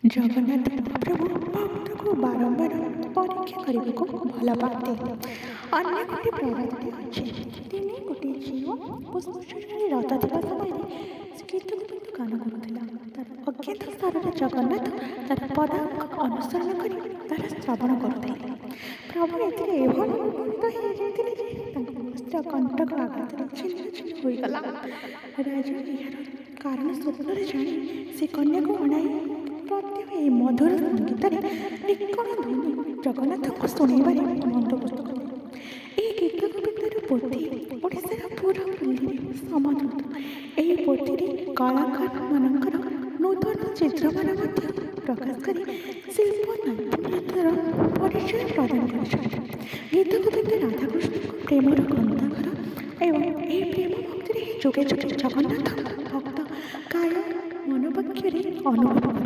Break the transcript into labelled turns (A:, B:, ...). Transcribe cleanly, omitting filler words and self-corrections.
A: ଜଗନ୍ନାଥ ମହାପ୍ରଭୁ ଭକ୍ତକୁ ବାରମ୍ବାର ପରୀକ୍ଷା କରିବାକୁ ଭଲ ପାଆନ୍ତି। ଅନ୍ୟ ଗୋଟିଏ ପ୍ରବାଦଟି ଅଛି। ଦିନେ ଗୋଟିଏ ଝିଅ ପୁଷ୍ପଚରଣରେ ରତ ଥିବା ସମୟରେ ସେ ଗୀତଗୋବିନ୍ଦ ଗାନ କରୁଥିଲା। ତାର ଅଜ୍ଞାତ ସ୍ତରରେ ଜଗନ୍ନାଥ ତାର ପଦାଙ୍କ ଅନୁସରଣ କରି ତାର ଶ୍ରବଣ କରୁଥିଲେ। ପ୍ରଭୁ ଏଥିରେ ଏଭଳି ବିମୋହିତ ହୋଇଯାଇଥିଲେ ଯେ ତାଙ୍କ ବସ୍ତ୍ର କଣ୍ଟକ ଆଘାତରେ ଛିନ୍ନ ଛିନ୍ନ ହୋଇଗଲା। ରାଜା ଏହାର କାରଣ ସ୍ୱପ୍ନରେ ଜାଣି ସେ କନ୍ୟାକୁ ଅଣାଇ ପ୍ରତ୍ୟହ ଏହି ମଧୁର ସଙ୍ଗୀତରେ ନିଖୁଣ ଧ୍ୱନି ଜଗନ୍ନାଥଙ୍କୁ ଶୁଣାଇବାରେ ବନ୍ଦୋବସ୍ତ କଲେ। ଏହି ଗୀତଗୋବିନ୍ଦର ପୋଥି ଓଡ଼ିଶାର ପୁରା ପଲ୍ଲୀରେ ସମାଦୃତ। ଏହି ପୋଥିରେ କଳାକାରମାନଙ୍କର ନୂତନ ଚିତ୍ରମାନ ମଧ୍ୟ ପ୍ରକାଶ କରି ଶିଳ୍ପ ନୈପୁଣ୍ୟତାର ପରିଚୟ ପ୍ରଦାନ କରିଛନ୍ତି। ଗୀତଗୋବିନ୍ଦ ରାଧାକୃଷ୍ଣଙ୍କ ପ୍ରେମର ଗନ୍ତାଘର ଏବଂ ଏହି ପ୍ରେମ ଭକ୍ତିରେ ହିଁ ଯୁଗେ ଯୁଗେ ଜଗନ୍ନାଥଙ୍କ ଭକ୍ତ କାୟ ମନୋବାକ୍ୟରେ ଅନୁଭବ କରନ୍ତି।